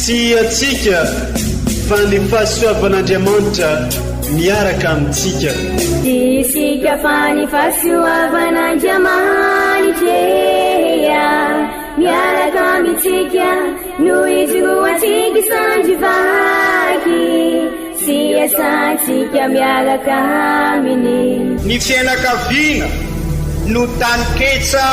Tsy antsika fa ny fahasoavan'Andriamanitra miaraka amintsika. Tsy isika fa ny fahasoavan'Andriamanitra miaraka amintsika no ijoroantsika sandry vaky sy iasantsika miaraka aminy. Ny fianakaviana no taninketsa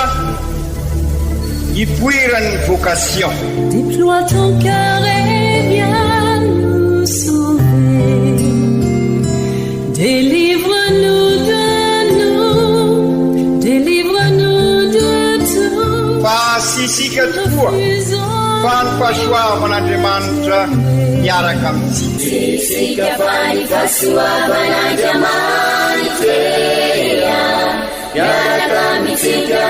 ipoiran'ny vocation. Déploie ton cœur et viens nous sauver. Délivre-nous de nous, délivre-nous de tout. Fa tsy isika tokoa fa ny fahasoavan'Andriamanitra miaraka amintsika. Tsy isika fa ny fahasoavan'Andriamanitra miaraka amintsika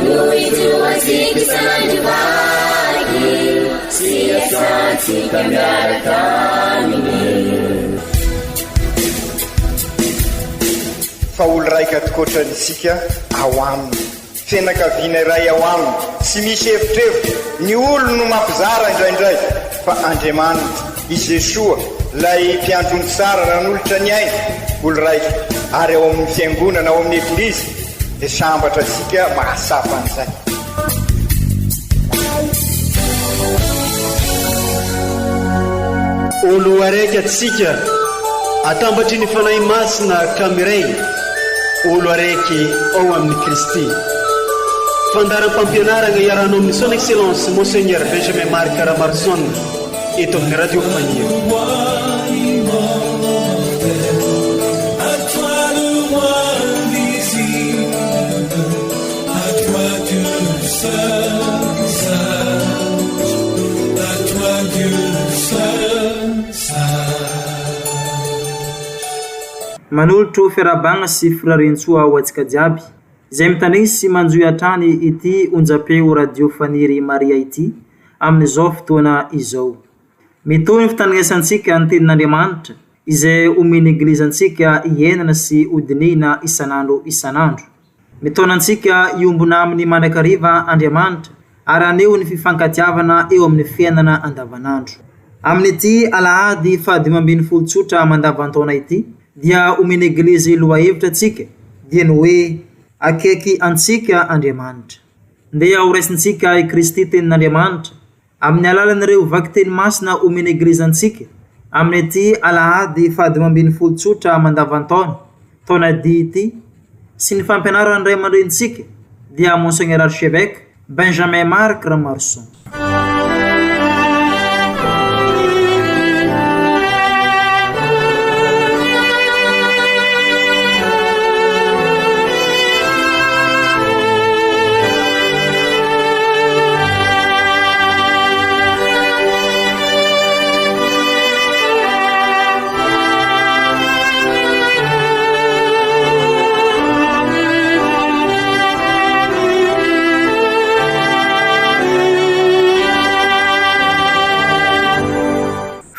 no ijoroantsika isan'andro vaky sy iasantsika miaraka aminy. Fa olo raika tokoatrany isika ao aminy. Fianakaviana iray ao aminy, tsy misy evitrevitra, ny olony no mampizara indraindray, fa Andriamanitra, i Jesoa, ilay Mpiandry ondry tsara nanolotra ny ainy, olo raika, ary ao amin'ny Fiangonana, ao amin'ny Eglizy, dia sambatra isika mahatsapa an'izay. Olo araiky atsika, atambatry ny Fanahy Masina ka miray, olo araiky ao amin'i Kristy. Fandaharam-pampianaragna iarahanao amin'ny Son Excellence Monseigneur Benjamin Marc Ramaroson eto amin'ny Radio Faniry. Manolotro fiarahabagna sy firariantsoa ho antsika jiaby izay mitandregny sy manjohy hatrany ity onjampeo Radio Faniry Maria ity amin'izao fotoana izao. Mitohy ny fitandregnesantsika ny tenin'Andriamanitra izay omen'ny Eglizy antsika hiainana sy hodinihina isan'andro isan'andro. Mitaona antsika hiombona aminy mandrakariva Andriamanitra ary haneho ny fifankatiavana eo amin'ny fiainana andavanandro. Amin'ity alahady fahadimy ambinifolo tsotra mandavantaona ity dia omen'ny Eglizy lohahevitra antsika dia ny hoe Akaiky antsika Andriamanitra. Ndeha horaisintsika i Kristy Tenin'Andriamanitra Amin'ny alalan'ireo vakiteny masina omen'ny Eglizy antsika, amin'ity alahady fahadimy ambinifolo tsotra mandavantaona, taona dia ity, sy ny fampianaran'ny ray aman-drenintsika, dia Monseigneur Archevêque Benjamin Marc Ramaroson.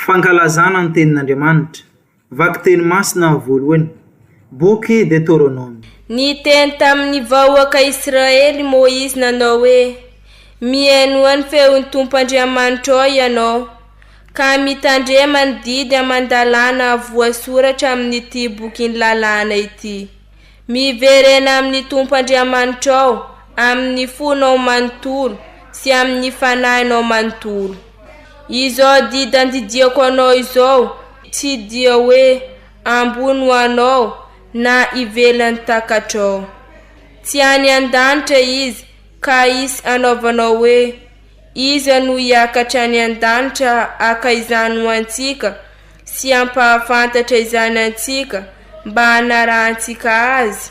Fankalazana ny Tenin'Andriamanitra. Vakiteny masina voalohany, Boky Deoteronômy. Niteny tamin'ny vahoaka Israely Môizy nanao hoe, Mihainoa ny feon'ny Tompo Andriamanitrao ianao, ka mitandrema ny didy aman-dalàna voasoratra amin'ity bokin'ny lalàna ity. Miverena amin'ny Tompo Andriamanitrao amin'ny fonao manontolo sy amin'ny fanahinao manontolo. Izao didy andidiako anao izao tsy dia hoe ambony ho anao na ivelan'ny takatrao. Tsy any an-danitra izy ka hisy hanaovanao hoe, Iza no hiakatra any an-danitra haka izany ho antsika sy hampahafantatra izany antsika mba hanarahantsika azy?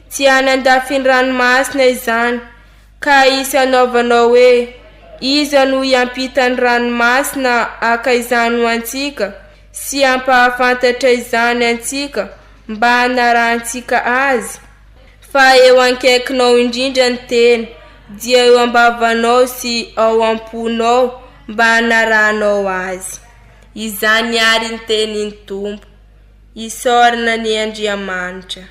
Tsy any an-dafin'ny ranomasina izany Ka hisy hanaovanao hoe, Iza no hiampita ny ranomasina haka izany ho antsika sy hampahafantatra izany antsika mba hanarahantsika azy? Fa eo ankaikinao indrindra ny teny, dia eo am-bavanao sy ao am-ponao mba hanarahanao azy. Izany àry ny tenin'ny Tompo. Isaorana anie Andriamanitra.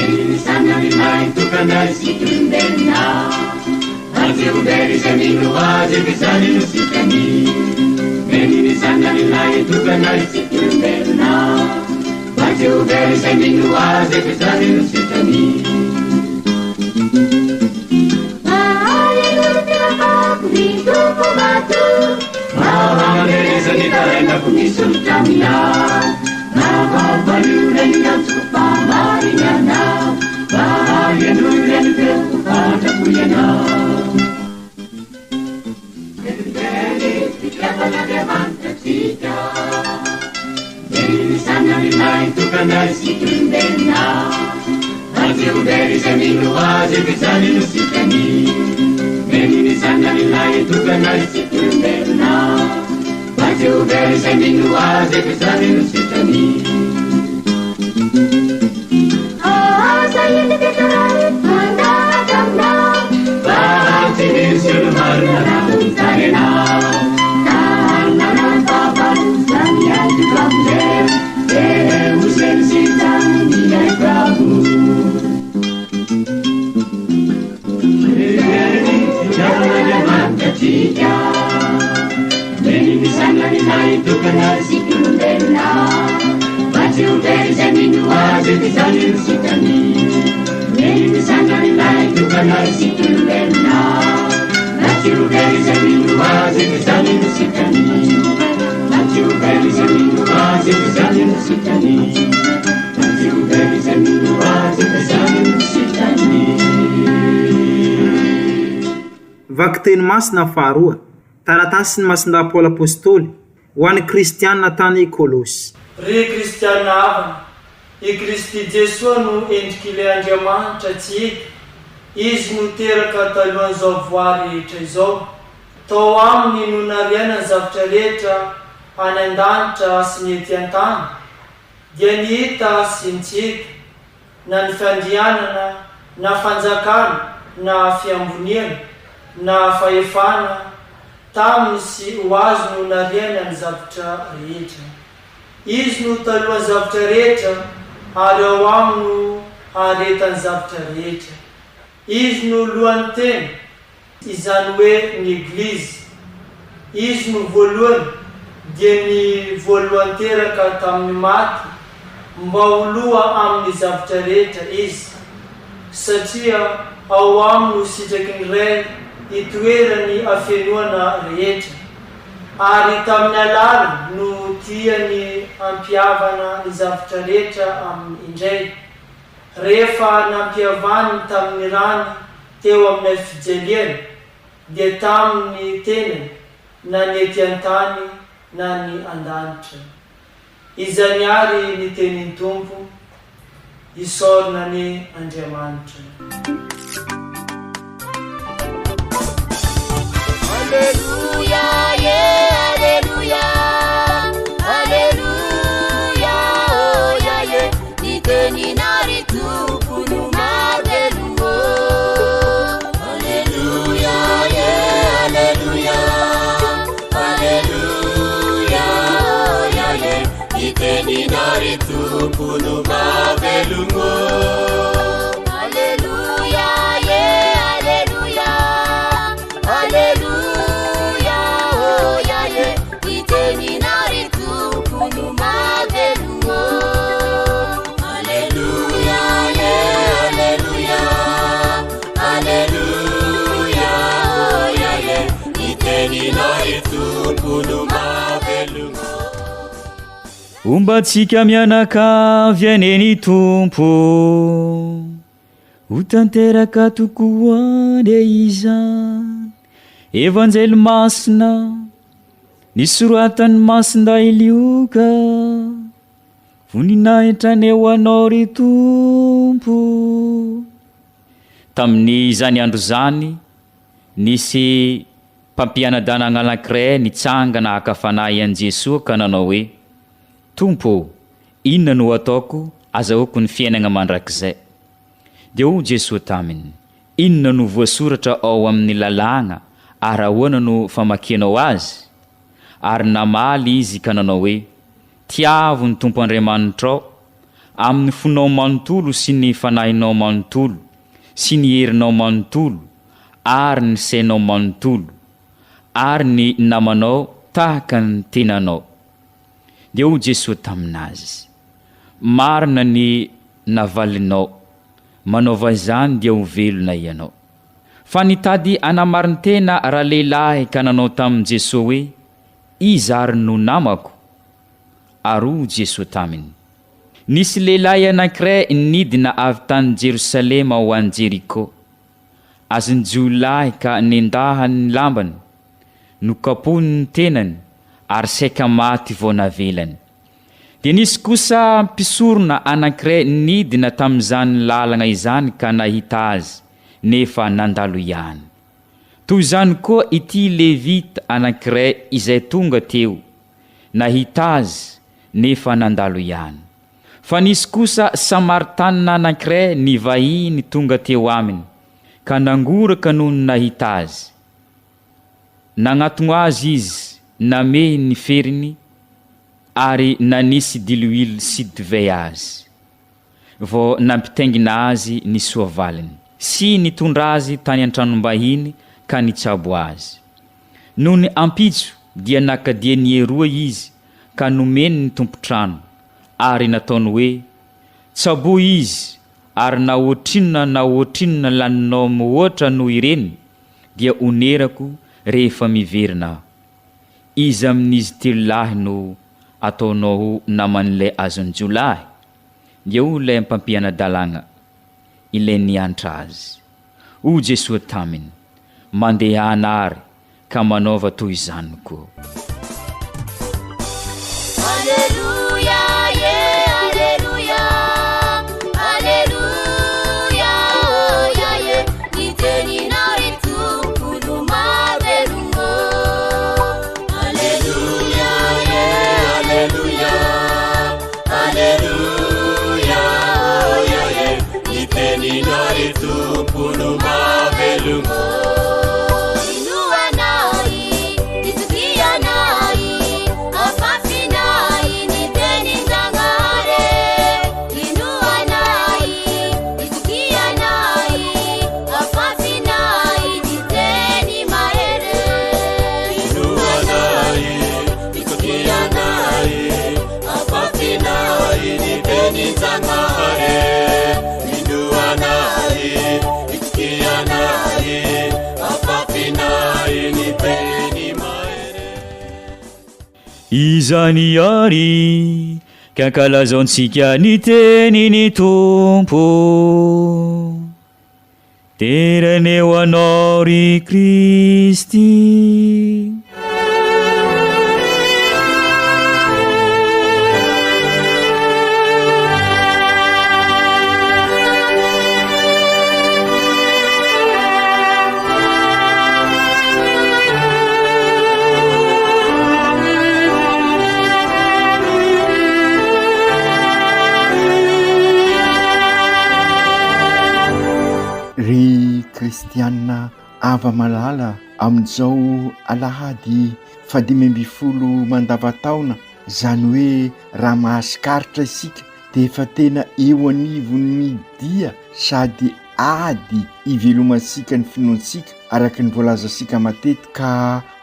Ny Zanany lahitokana isika olombelona, Ary tsy ho very izay mino Azy, f'izany no sitrany. Meny ny Zanany lahitokana isika olombelona, Mba tsy ho very izay mino Azy, f'izany no sitrany. Vakiteny masina faharoa, Taratasin'i Masindahy Paoly Apostoly ho an'ny kristiana tany Kolosy. Ry kristiana havana, i Kristy Jesoa no endrik'ilay Andriamanitra tsy hita, Izy no teraka talohan'izao voary rehetra izao. Tao Aminy no nariana ny zavtra rehetra any an-danitra sy ny ety an-tany, dia ny hita sy ny tsy hita, na ny fiandrianana, na fanjakana, na fiamboniana, na fahefana, taminy sy ho Azy no nariana ny zavtra rehetra. Izy no talohan'ny zavtra rehetra, ary ao Aminy no haharetan'ny zavtra rehetra. Izy no lohan'ny tena, izany hoe ny Eglizy. Izy no voalohany, dia ny voalohan-teraka tamin'ny maty, mba ho loha amin'ny zavtra rehetra Izy, satria ao Aminy no sitraky ny Ray itoeran'ny hafenoana rehetra, ary tamin'ny alalany no tiany hampihavana ny zavtra rehetra Aminy indray, rehefa nampihavaniny tamin'ny rany teo amin'ny hazofijaliany, dia tamin' ny tenany, na ny ety an-tany na ny an-danitra. Izany àry ny tenin' Tompo, Isaorana anie Andriamanitra. Aleloia e aleloia aleloia oia e ny teninao ry Tompo no mahavelogno aleloia e aleloia aleloia oia e ny teninao ry Tompo no mahavelogno aleloia e aleloia aleloia oia e ny teninao ry Tompo no mahavelogno aleloia e aleloia aleloia oia e ny teninao ry Tompo no mahavelogno Homba antsika mianakavy anie ny Tompo. Ho tanteraka tokoa anie izany. Evanjely Masina, nisoratan'i Masindahy Lioka. Voninahitra anie ho Anao ry Tompo. Tamin'izany andro izany, nisy mpampiana-dalàna anankiray nitsangana haka fanahy an'i Jesoa ka nanao hoe, Tompo ô, inona no hataoko azahoako ny fiainagna mandrakizay? Dia hoy Jesoa taminy, Inona no voasoratra ao amin'ny lalàgna ary ahoana no famakianao azy? Ary namaly izy ka nanao hoe, Tiavo ny Tompo Andriamanitrao. Amin'ny fonao manontolo sy ny fanahinao manontolo sy ny herinao manontolo ary ny sainao manontolo, ary ny namanao tahaka ny tenanao. Dia hoy Jesoa tamin'azy, Marina ny navalinao, manaova izany dia ho velona ianao. Fa nitady hanamarin-tena ralehilahy ka nanao tamin'i Jesoa hoe, Iza ary no namako? Ary hoy Jesoa taminy, Nisy lehilahy anankiray nidina avy tany Jerosalema ho any Jeriko. Azon'ny jiolahy ka nendahany ny lambany, nokapohiny ny tenany, ary saika maty vao navelany. Dia nisy kosa mpisorona anankiray nidina tamin'izany lalana izany ka nahita azy, nefa nandalo ihany. Toy izany koa ity Levita anankiray izay tonga teo, nahita azy, nefa nandalo ihany. Fa nisy kosa Samaritanina anankiray nivahiny tonga teo aminy, ka nangoraka nony nahita azy. Nagnatogno azy izy, namehy ny feriny, ary nanisy diloilo sy divay azy. Vao nampitaingina azy ny soavaliny, sy nitondra azy tany an-tranom-bahiny ka nitsabo azy. Nony ampitso dia naka denier roa izy ka nomeny ny tompon-trano, ary nataony hoe, Tsaboy izy, ary na ohatrinona na ohatrinona laninao mihoatra noho ireny, dia onerako rehefa miverina aho. Iza amin'izy telo lahy no ataonao ho naman'ilay azon'ny jiolahy? Dia hoy ilay mpampiana-dalàna, ilay niantra azy. Hoy Jesoa taminy, Mandehana àry ka manaova toy izany koa. Aleloia ye aleloia aleloia oia ye ny teninao ry Tompo no mahavelogno Aleloia ye aleloia aleloia oia ye ny teninao ry Tompo no mahavelogno Izany àry, ka ankalazaontsika ny tenin'ny Tompo. Dera anie ho Anao ry Kristy. Ry kristiana hava-malala, amin'izao alahady fahadimy ambin'ny folo mandavataona, izany hoe raha mahasikaritra isika dia efa tena eo anivon'ny dia sady ady ivelomantsika ny finoantsika araka ny voalazantsika matetika ka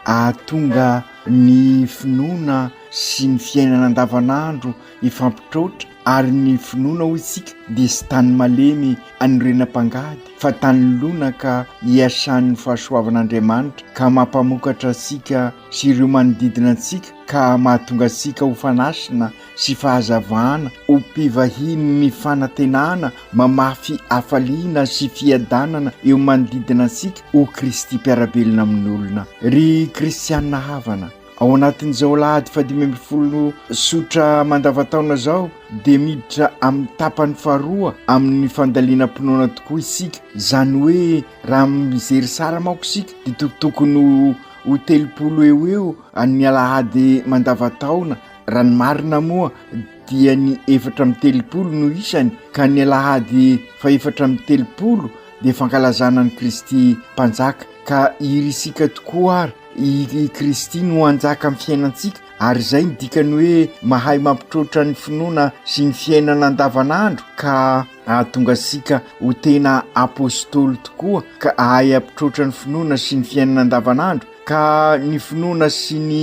ahatonga ny finoana sy ny fiainana andavanandro hifampitraotra ary ny finoana hoy isika dia tsy tany malemy anorenam-pangady fa tany lonaka iasan'ny fahasoavan'Andriamanitra ka mampamokatra antsika sy ireo manodidina antsika ka mahatonga antsika ho fanasina sy fahazavana, ho mpivahinin'ny fanantenana mamafy hafaliana sy fiadanana eo manodidina antsika, ho Kristy mpiara-belona amin'ny olona. Ry kristianina havana, ao anatin'izao alahady fahadimy ambin'ny folo sotra mandavataona izao dia miditra amin'ny tapany faharoa amin'ny fandalinam-pinoana tokoa isika, izany hoe raha mijery sara manko isika dia tokony ho 30 eo ho eo ny alahady mandavataona, Raha ny marina moa dia ny 34 no isany ka ny alahady faha-34 dia fankalazana an'i Kristy Mpanjaka ka irisika tokoa ary i Kristy no hanjaka amin'ny fiainantsika. Ary izay ny dikany hoe mahay mampitroatra ny finoana sy ny fiainana andavanandro ka hahatonga antsika ho tena apostoly tokoa ka hahay hampitroatra ny finoana sy ny fiainana andavanandro ka ny finoana sy ny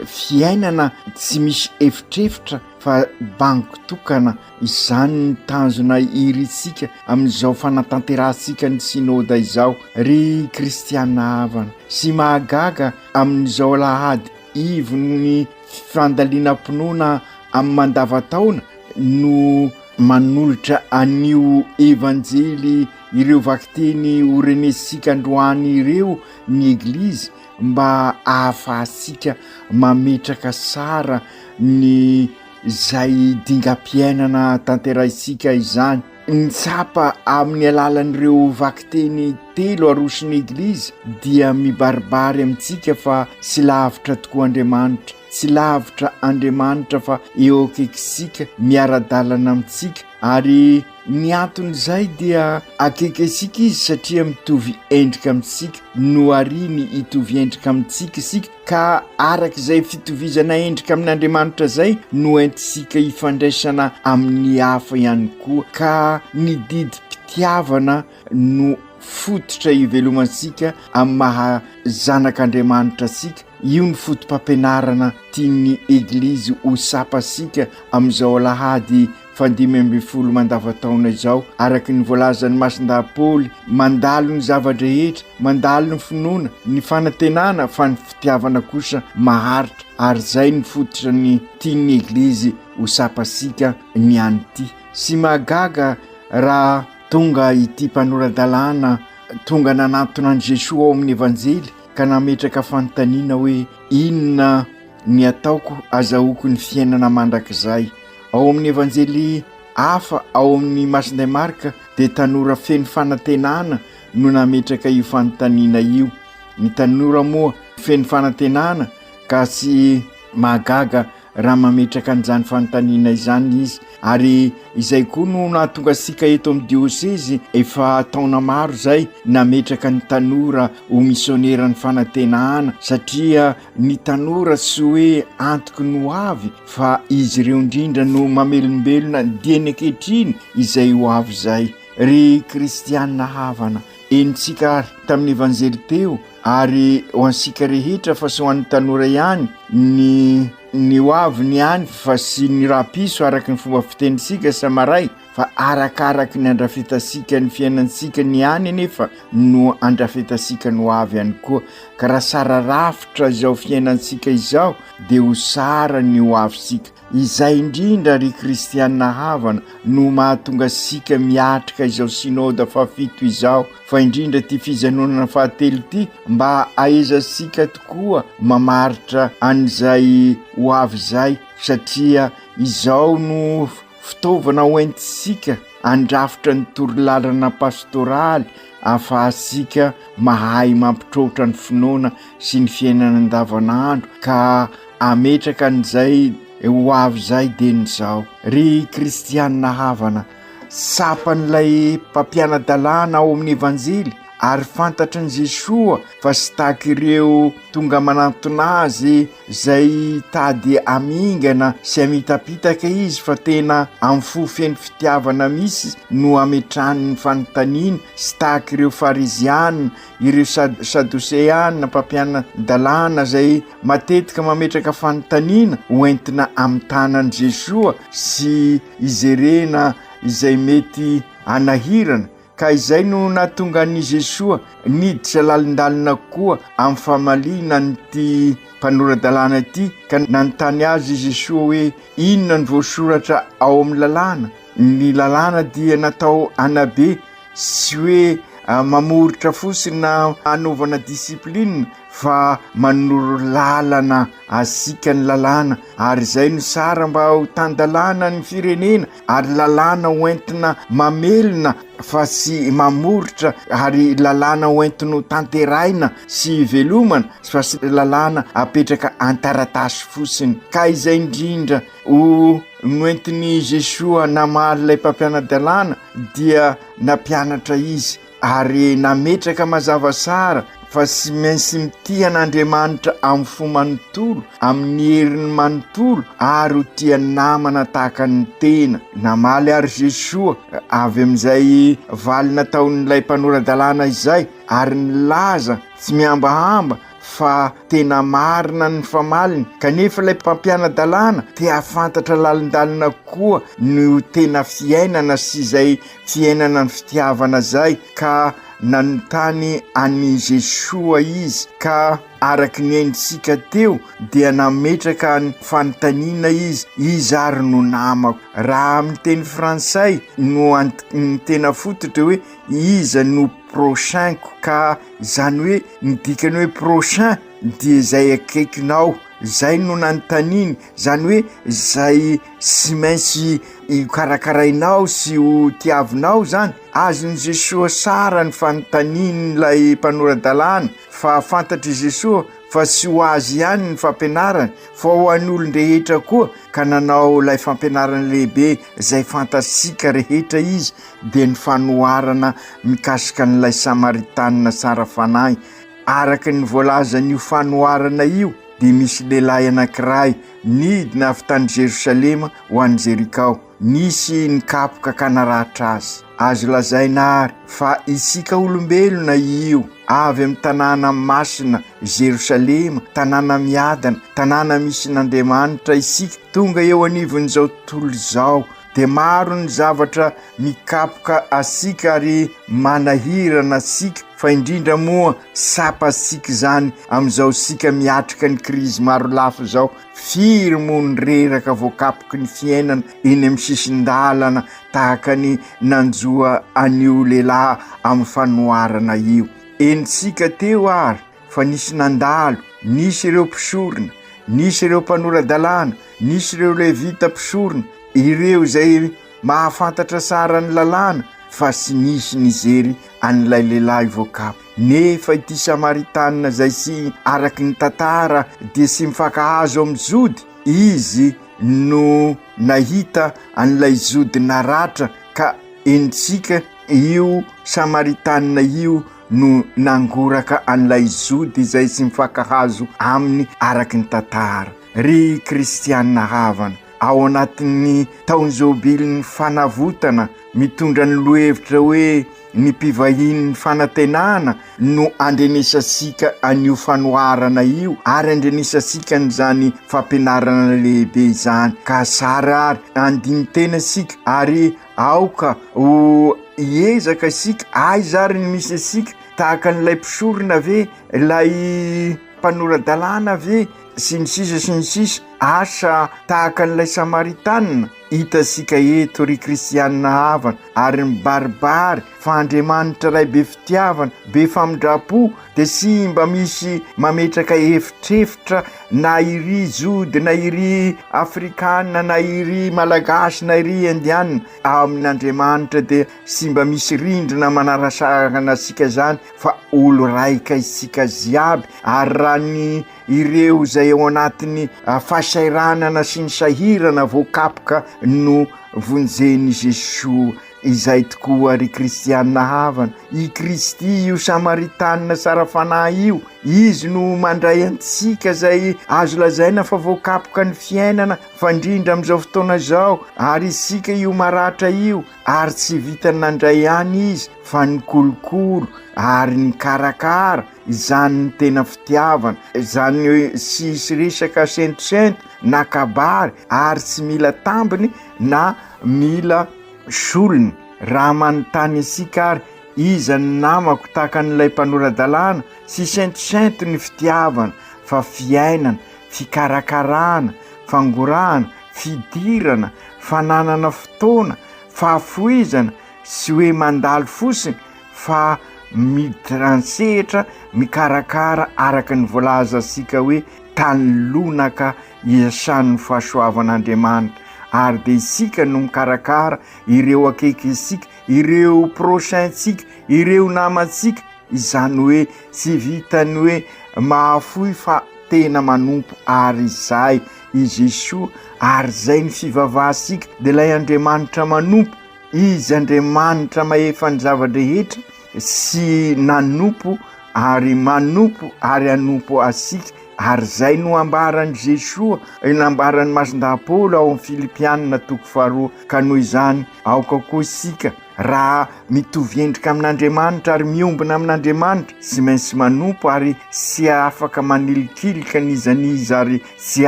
fiainana tsy misy efitrefitra fa bango tokana. Izany ny tanjona irintsika amin'izao fanatanterahantsika ny Synoda izao, ry kristiana havana. Sy mahagaga amin'izao alahady ivon'ny fandalinam-pinoana amin'ny mandavantaona no manolotra an'io Evanjely ireo vakiteny ho renesintsika androany ireo ny Eglizy mba ahafahantsika mametraka tsara ny izay dingam-piainana tanterahintsika izany. Ny tsapa amin'ny alalan'ireo vakiteny telo aroson'ny Eglizy dia mibaribary amintsika fa tsy lavitra tokoa Andriamanitra, tsy lavitra Andriamanitra fa eo akaikintsika, miara-dalana amintsika ary ny anton'izay dia akaiky antsika Izy satria mitovy endrika amintsika, nohariany hitovy endrika amintsika isika Ka araka izay fitovizana endrika amin'Andriamanitra izay no entintsika hifandraisana amin'ny hafa ihany koa, ka ny didim-pitiavana no fototra ivelomantsika amin'ny maha zanak'Andriamanitra antsika, io no foto-pampianarana tian'ny Eglizy ho tsapantsika amin'izao alahady fahadimy ambin'ny folo mandavantaona izao, araka ny voalazan'i Masindahy Paoly, mandalo ny zava-drehetra, mandalo ny finoana, ny fanantenana, fa ny fitiavana kosa maharitra, ary izay no fototra ny tian'ny Eglizy ho tsapantsika ny an'ity. Tsy mahagaga raha tonga ity mpanora-dalàna tonga nanantona an'i Jesoa ao amin'ny Evanjely ka nametraka fanontaniana hoe inona ny ataoko azahoako ny fiainana mandrakizay. Ao amin'ny Evanjely hafa ao amin'ny Masindahy Marka dia tanora feno fanantenana no nametraka io fanontaniana io. Ny tanora moa feno fanantenana ka tsy mahagaga raha mametraka an'izany fanontaniana izany izy. Ary izay koa no nahatonga antsika eto amin'ny diosezy efa taona maro izay nametraka ny tanora ho misioneran'ny fanantenana satria Ny tanora tsy hoe antoky ny ho avy fa izy ireo indrindra no mamelombelona dieny ankehitriny izay ho avy izay. Ry kristiana havana, henontsika ary tamin'ny Evanjely teo ary ho antsika rehetra fa tsy ho an'ny tanora ihany ny ny ho aviny ihany fa sy ny rahapiso araka ny fomba fitenintsika samaray fa arakaraky ny andrafetantsika ny fiainantsika ny any anefa no andrafetantsika ny ho avy ihany koa, ka raha tsara rafitra izao fiainantsika izao dia ho tsara ny ho avintsika. Izay indrindra ry kristiana havana no mahatonga antsika miatrika izao synoda fahafito izao, fa indrindra ity fijanonana fahatelo ity mba ahaizantsika tokoa mamaritra an'izay ho avy izay satria izao no Fitaovana hoentintsika handrafitra ny torolalana pastoraly ahafahantsika mahay mampitroatra ny finoana sy ny fiainana andavanandro ka hametraka an'izay ho avy izay dieny izao. Ry kristianina havana, tsapan'ilay mpampiana-dalàna ao amin'ny Evanjely ary fantatry ny Jesoa fa tsy tahaka ireo tonga manantona azy izay hitady hamingana sy hamitapitaka izy fa tena amin'ny fo feno fitiavana mihitsy no hametrahany ny fanontaniana sy tahaka ireo Fariziana, ireo Sadoseana mpampiana-dalàna izay matetika mametraka fanontaniana ho entina hamitana an'i Jesoa sy hijerena izay mety hanahirana. Ka izay no nahatonga an'i Jesoa niditra lalindalina kokoa amin'ny famaliana an'ity mpanora-dalàna ity, ka nanontany azy i Jesoa hoe, Inona no voasoratra ao amin'ny lalàna? Ny lalàna dia natao hanabe, tsy hoe mamoritra fotsiny na hanaovana discipline, fa manoro lalana antsika ny lalàna, ary izay no tsara mba ho tan-dalàna ny firenena, ary lalàna ho entina mamelona fa tsy mamoritra, ary lalàna ho entina ho tanteraina sy hivelomana fa tsy lalàna apetraka an-taratasy fotsiny. Ka izay indrindra ho noentin'i Jesoa namaly ilay mpampiana-dalàna dia nampianatra izy ary nametraka mazava tsara. fa tsy maintsy mitia an'Andriamanitra amin'ny fo manontolo, amin'ny heriny manontolo ary ho tia namana tahaka ny tena. Namaly àry Jesoa avy amin'izay valy nataon'ilay mpanora-dalàna izay ary nilaza tsy mihambahamba fa tena marina ny famaliny, kanefa ilay mpampiana-dalàna te hahafantatra lalindalina kokoa ny ho tena fiainana sy izay fiainana ny fitiavana izay ka nanontany an'i Jesoa izy ka araka ny haintsika teo dia nametraka ny fanontaniana izy, iza ary no namako? Raha amin'ny teny frantsay no ny tena fototra hoe iza no prochain-ko ka izany hoe ny dikany hoe prochain dia izay akaikinao, izay no nanontaniany, izany hoe izay tsy maintsy hokarakarainao sy ho tiavinao izany. Azon'i Jesoa tsara ny fanontanian'ilay mpanora-dalàna fa fantatr'i Jesoa fa tsy ho azy ihany ny fampianarany fa ho an'ny olon-drehetra koa ka nanao ilay fampianarana lehibe izay fantatsika rehetra izy dia ny fanoharana mikasika an'ilay Samaritanina tsara fanahy. Araka ny voalazan'io fanoharana io dia misy lehilahy anankiray nidina avy tany Jerosalema ho any Jerikao. Nisy nikapoka ka naratra azy. Azo lazaina àry fa isika olombelona io, avy amin'ny tanàna masina Jerosalema, tanàna miadana, tanàna misy an'Andriamanitra isika, tonga eo anivon'izao tontolo izao, dia maro ny zavatra mikapoka asika ary manahirana asika fa indrindra moa tsapasika izany amin'izao sika miatrika ny krizy maro lafy izao, firy moa ny reraka voakapoky ny fiainana eny amin'ny sisin-dalana tahaka ny nanjoa an'io lehilahy amin'ny fanoharana io. Henontsika teo ary fa nisy nandalo, nisy ireo mpisorona, nisy ireo mpanora-dalàna, nisy ireo levita mpisorona, ireo izay mahafantatra tsara ny lalàna, fa tsy nisy nijery an'ilay lehilahy voakapaka. Nefa ity Samaritanina izay tsy araky ny tantara dia tsy mifankahazo amin'ny Jody, izy no nahita an'ilay Jody naratra ka henontsika io Samaritanina io no nangoraka an'ilay Jody izay tsy mifankahazo aminy araka ny tantara. Ry kristiana havana, ao anatin'ny taon-jobilin'ny fanavotana mitondra ny lohevitra hoe ny mpivahinin'ny fanantenana no andrenesantsika an'io fanoharana io ary andrenesantsika an'izany fampianarana lehibe izany. Ka tsara ary handini-tena isika ary Aoka ho hiezaka isika, aiza ary ny misy antsika? Tahaka an'ilay mpisorona ve, ilay mpanora-dalàna ve, sy ny sisa sy ny sisa, asa tahaka an'ilay Samaritanina? Hitantsika eto ry kristianina havana, ary mibaribary fa Andriamanitra Ray be fitiavana, be famindram-po, dia tsy mba misy mametraka efitrefitra na iry jody na iry afrikana na iry malagasy na iry indiana amin'Andriamanitra dia tsy mba misy rindrina manarasarana antsika izany fa olo raika isika jiaby ary raha ny ireo izay ao anatin'ny fahasairanana sy ny sahirana voakapoka no vonjen'i Jesoa Izay tokoa ry kristiana havana, i Kristy io Samaritanina tsara fanahy io, Izy no mandray antsika izay azo lazaina fa voakapoka ny fiainana fa indrindra amin'izao fotoana izao, ary isika io maratra io, ary tsy vitan'ny nandray ihany Izy fa nikolokolo ary nikarakara, izany ny tena fitiavana, izany hoe tsy hisy resaka sentosento na kabary ary tsy mila tambiny na mila solony. Raha manontany antsika ary iza ny namako tahaka an'ilay mpanora-dalàna, tsy sentosento ny fitiavana fa fiainana, fikarakarana, fangorahana, fidirana, fananana fotoana, fahafoizana, tsy hoe mandalo fotsiny fa miditra an-tsehatra mikarakara araka ny voalazantsika hoe tany lonaka iasan'ny fahasoavan'Andriamanitra ary dia isika no mikarakara ireo akaiky isika, ireo prochain-tsika, ireo namantsika, izany hoe tsy vitan'ny hoe mahafoy fa tena manompo ary izay i Jesoa ary izay ny fivavahantsika dia ilay Andriamanitra manompo Izy Andriamanitra mahefa ny zava-drehetra sy nanompo. ary manompo ary hanompo asika ary zay no ambaran'i Jesoa, nambaran'i Masindahy Paoly ao amin'ny Filipianina toko faharoa ka noho izany aoka koa isika raha mitovy endrika amin'Andriamanitra ary miombona amin'Andriamanitra tsy maintsy manompo ary tsy afaka manilikilika n'iza n'iza ary tsy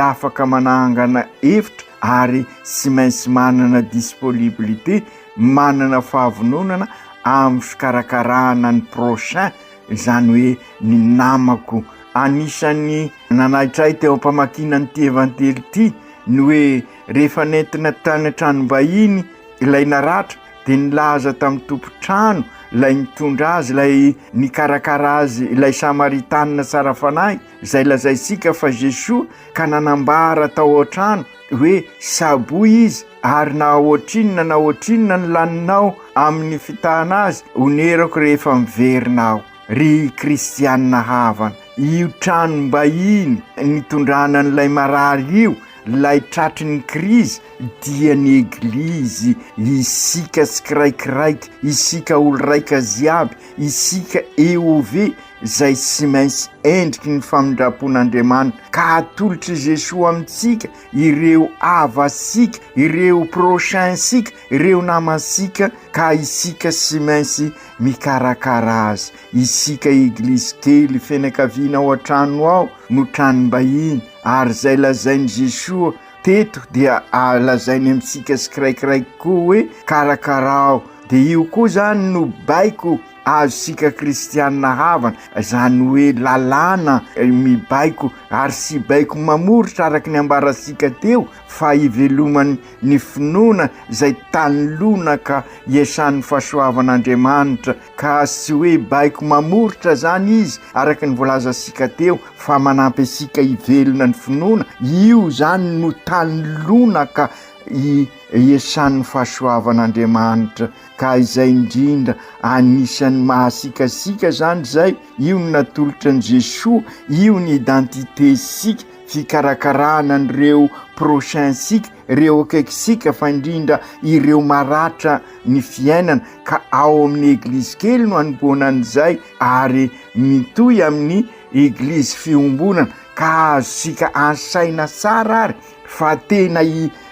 afaka manangana efitra ary tsy maintsy manana disponibilité manana fahavononana amin'ny fikarakarana ny prochain izany hoe ny namako. Anisan'ny nanaitra ahy teo am-pamakiana an'ity Evantely ity ny hoe rehefa nentina tany an-tranom-bahiny ilay naratra dia nilaza tamin'ny tompon-trano ilay nitondra azy, ilay nikarakara azy, ilay Samaritanina tsara fanahy, izay lazaintsika fa Jesoa ka nanambara tao an-trano hoe saboy izy ary na ohatrinona na ohatrinona ny laninao amin'ny fitahana azy, onerako rehefa miverina aho. Ry kristianina havana, io tranom-bahiny nitondrana an'ilay marary io, ilay tratry ny krizy, dia ny Eglizy, isika tsikiraikiraiky, isika olo-raika jiaby, isika EOV, izay tsy maintsy endriky ny famindram-pon'Andriamanitra, ka atolotr'i Jesoa amintsika ireo havantsika, ireo prochain-tsika, ireo namantsika, ka isika tsy maintsy mikarakara azy. Isika Eglizy kely fianakaviana ao an-trano ao no tranom-bahiny, ary izay lazain'i Jesoa teto dia lazainy amintsika tsikiraikiraiky koa hoe karakarao. Dia io koa izany no baiko azontsika kristianina havana, izany hoe lalàna mibaiko ary tsy baiko mamoritra araka ny ambarantsika teo fa ivelomany ny finoana izay tany lonaka iasan'ny fahasoavan'Andriamanitra ka tsy hoe baiko mamoritra izany izy araka ny voalazantsika teo fa manampy antsika hivelona ny finoana, io izany no tany lonaka iasan'ny fahasoavan'Andriamanitra ka izay indrindra anisan'ny mahasikasika izany izay, io no natolotra an'i Jesoa, io ny identité-sika, fikarakarana an'ireo prochain-sika, ireo akaikisika fa indrindra ireo maratra ny fiainana ka ao amin'ny eglizy kely no anompoana an'izay ary mitohy amin'ny eglizy fiombonana ka azontsika ansaina tsara ary fa tena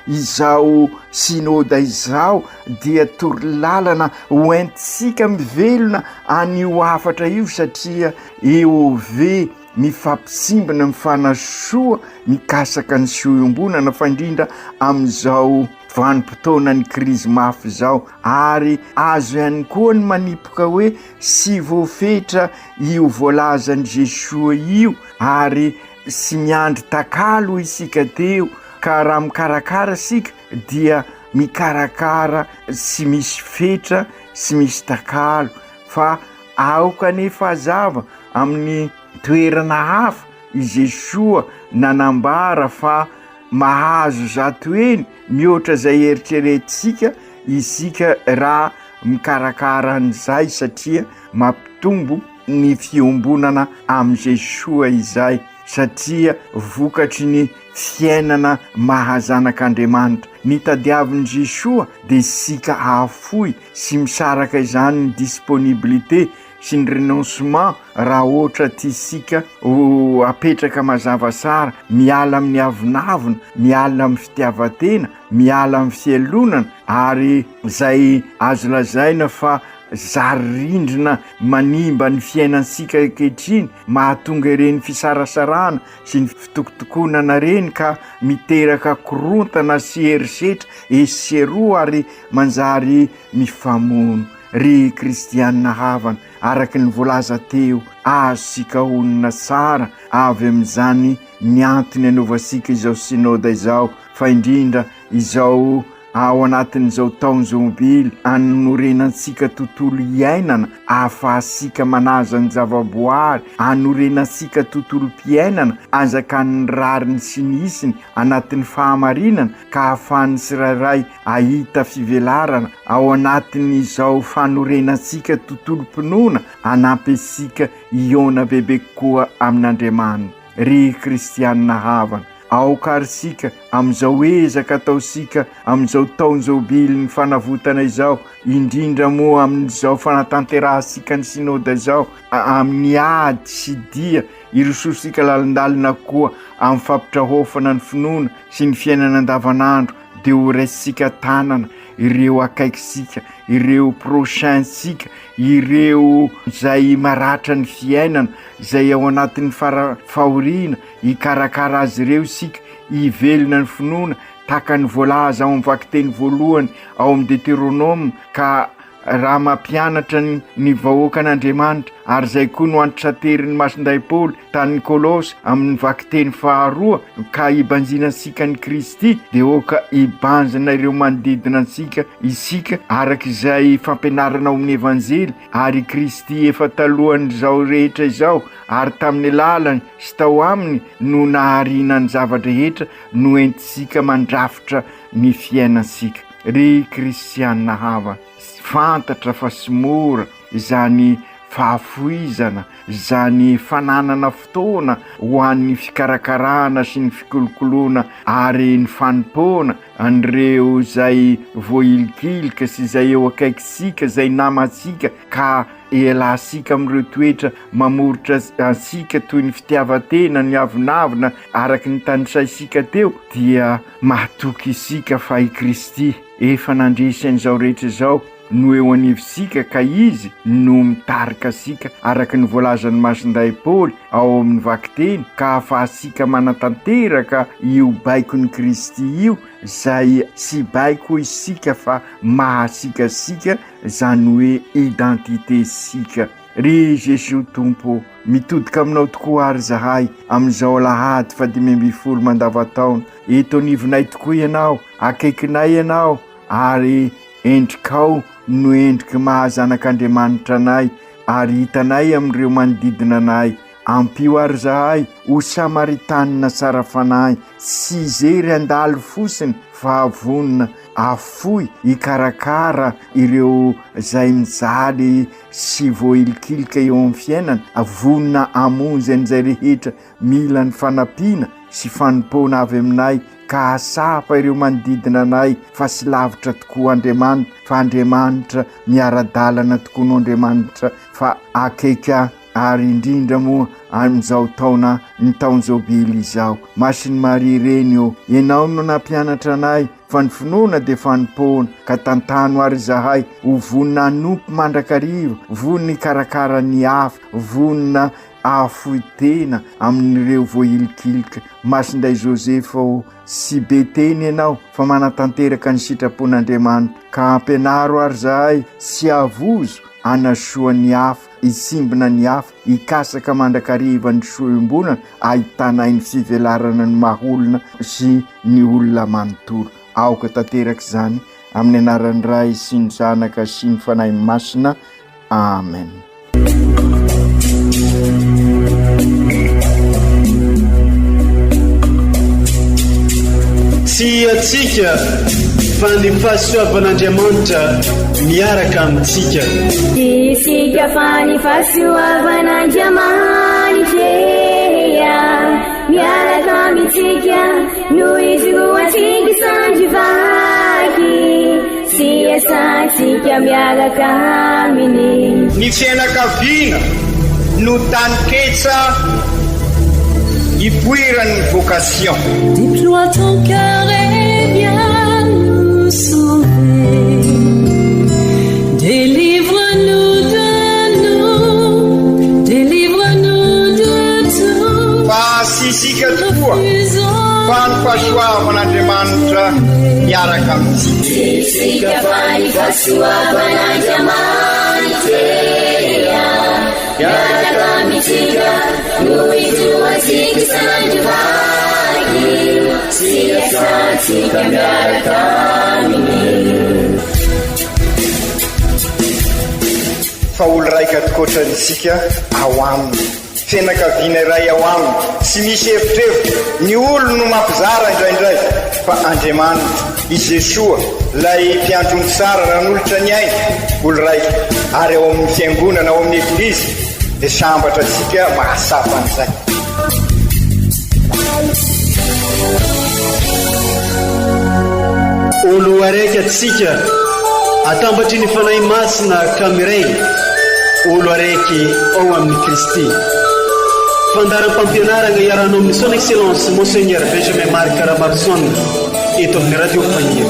izao synoda izao dia torolalana hoentintsika mivelona an'io hafatra io satria EOV mifampisimbina mifanasoa mikasaka ny soa iombonana fa indrindra amin'izao vanim-potoanan'ny krizy mafy izao ary azo ihany koa ny manipoka hoe sy voafetra io voalazan'i Jesoa io ary sy miandry takalo isika teo ka raha mikarakara isika dia mikarakara tsy misy fetra sy misy takalo fa aoka anefa hazava amin'ny toerana hafa i Jesoa nanambara fa mahazo zatoheny mihoatra izay eritreretintsika isika raha mikarakara an'izay satria mampitombo ny fiombonana amin'i Jesoa izay satria vokatry ny fiainana maha zanak'Andriamanitra. Ny tadiavin'i Jesoa dia isika hahafoy sy misaraka izany ny disponibilité sy ny renoncement raha ohatra tiasika ho apetraka mazava tsara, miala amin'ny avonavona, miala amin'ny fitiavan-tena, miala amin'ny fialonana ary izay azo lazaina fa zary rindrina manimba ny fiainantsika ankehitriny, mahatonga ireny fisarasarahana sy ny fitokotokonana ireny ka miteraka korontana sy herisetra etsy sy eroa ary manjary mifamono. Ry kristiana havana, araka ny voalaza teo, azontsika honina tsara avy amin'izany ny antony anaovantsika izao synoda izao, fa indrindra izao ao anatin'izao taon-jobily anorenantsika tontolo iainana ahafahantsika manaja ny zavaboary, anorenantsika tontolom-piainana anjakan'ny rariny sy ny hitsiny anatin'ny fahamarinana ka ahafahan'ny tsirairay ahita fivelarana ao anatin'izao fanorenantsika tontolom-pinoana hanampy antsika hihaona bebe kokoa amin'Andriamanitra. Ry kristianina havana! Aoka àry isika amin'izao ezaka ataontsika amin'izao taon-jobilin'ny fanavotana izao, indrindra moa amin'izao fanatanterahantsika ny Synoda izao, amin'ny ady sy dia irosoantsika lalindalina koa amin'ny fampitraofana ny finoana sy ny fiainana andavanandro, dia ho raisintsika tanana ireo akaikintsika, ireo prochain-tsika, ireo izay maratra ny fiainana, izay ao anatin'ny fara fahoriana, hikarakara azy ireo isika, hivelona ny finoana, tahaka ny voalaza ao amin'ny vakiteny voalohany ao amin'ny Deteronoma, ka raha mampianatra ny ny vahoakan'Andriamanitra, ary izay koa no antitranterin'i Masindahy Paoly tany Kolosa amin'ny vakiteny faharoa, ka hibanjinantsika an'i Kristy, dia aoka hibanjina ireo manodidina antsika isika, araka izay fampianarana ao amin'ny Evanjely, ary i Kristy efa talohan'izao rehetra izao, ary tamin'ny alalany sy tao aminy no nahariana ny zava-drehetra, no entintsika mandrafitra ny fiainantsika. Ry kristiana havana, fantatra fa tsy mora izany fahafoizana, izany fananana fotoana ho an'ny fikarakarana sy ny fikolokoloana ary ny fanompoana an'ireo izay voahilikilika sy izay eo akaikintsika, izay namantsika ka Ialatsika amin'ireo toetra mamoritra antsika toy ny fitiavan-tena, ny avonavona, araka ny tanisaintsika teo, dia mahatoky isika fa i Kristy efa nandresy an'izao rehetra izao no eo anivontsika ka Izy no mitarika antsika araka ny voalazan'i Masindahy Paoly ao amin'ny vakiteny ka ahafahantsika manatanteraka io baikon'i Kristy io izay tsy baiko isika fa maha-asika antsika Izany hoe identité sika. Ry Jesoa Tompo ô, mitodika aminao tokoa ary izahay amin'izao alahady fahadimy ambin'ny folo mandavantaona. Eto anivonay tokoa Ianao, akaikinay Ianao ary endrikao no endriky maha zanak'Andriamanitra anay ary hitanay amin'ireo manodidina anay. Ampio ary izahay ho Samaritanina tsara fanahy, tsy hijery handalo fotsiny fa vonona afoy hikarakara ireo izay mijaly sy voahilikilika eo amin'ny fiainana, vonona hamonjy an'izay rehetra mila ny fanampiana sy fanompoana avy aminay ka hahatsapa ireo manodidina anay fa tsy lavitra tokoa Andriamanitra fa Andriamanitra miara-dalana tokoa no Andriamanitra fa akaiky ary indrindra moa amin'izao taona ny taon-jobily izao. Masin'i Maria Reny ô, Ianao no nampianatra anay fa ny finoana dia fanompoana, ka tantano ary izahay ho vonona hanompo mandrakariva, vonona hikarakara ny hafa, vonona hahafoy tena amin'ireo voahilikilika. Masinday Josefa ô, tsy be teny ianao fa manatanteraka ny sitrapon'Andriamanitra, ka ampianaro ary izahay tsy havozo hanasoa ny hafa. hitsimbina ny hafa, hikasaka mandrakariva ny soa iombonana ahitanay ny fivelarana ny maha olona sy ny olona manontolo. Aoka tanteraka izany amin'ny anaran'ny Ray sy ny Zanaka sy ny Fanahy Masina. Amen. Tsy antsika fa ny fahasoavan'Andriamanitra miaraka amintsika. Tsy isika fa ny fahasoavan'Andriamanitra miaraka amintsika no ijoroantsika sandry vaky sy iasantsika miaraka aminy. Ny fianakaviana no taninketsa ipoiran'ny vocation. Déploie ton cœur et viens nous sauver. Délivre-nous de nous, délivre-nous de tout. Fa tsy isika tokoa fa ny fahasoavan'Andriamanitra miaraka amintsika. Tsy isika fa ny fahasoavan'Andriamanitra miaraka amintsika no ijoroantsika sandry vaky sy iasantsika miaraka aminy. Fa olo raika tokoatra isika ao aminy. Fianakaviana iray ao aminy, tsy misy evitrevitra, ny olo no mampizara indraindray, fa Andriamanitra, i Jesoa, ilay mpiandry omby tsara nanolotra ny ainy, olo raika, ary ao amin'ny fiangonana, ao amin'ny Eglizy, dia sambatra antsika mahatsapa an'izay. Olo araiky atsika, atambatry ny Fanahy Masina ka miray, olo araiky ao amin'i Kristy. Fandaharam-pampianaragna iarahanao amin'ny Son Excellence Monseigneur Benjamin Marc Ramaroson eto amin'ny Radio Faniry.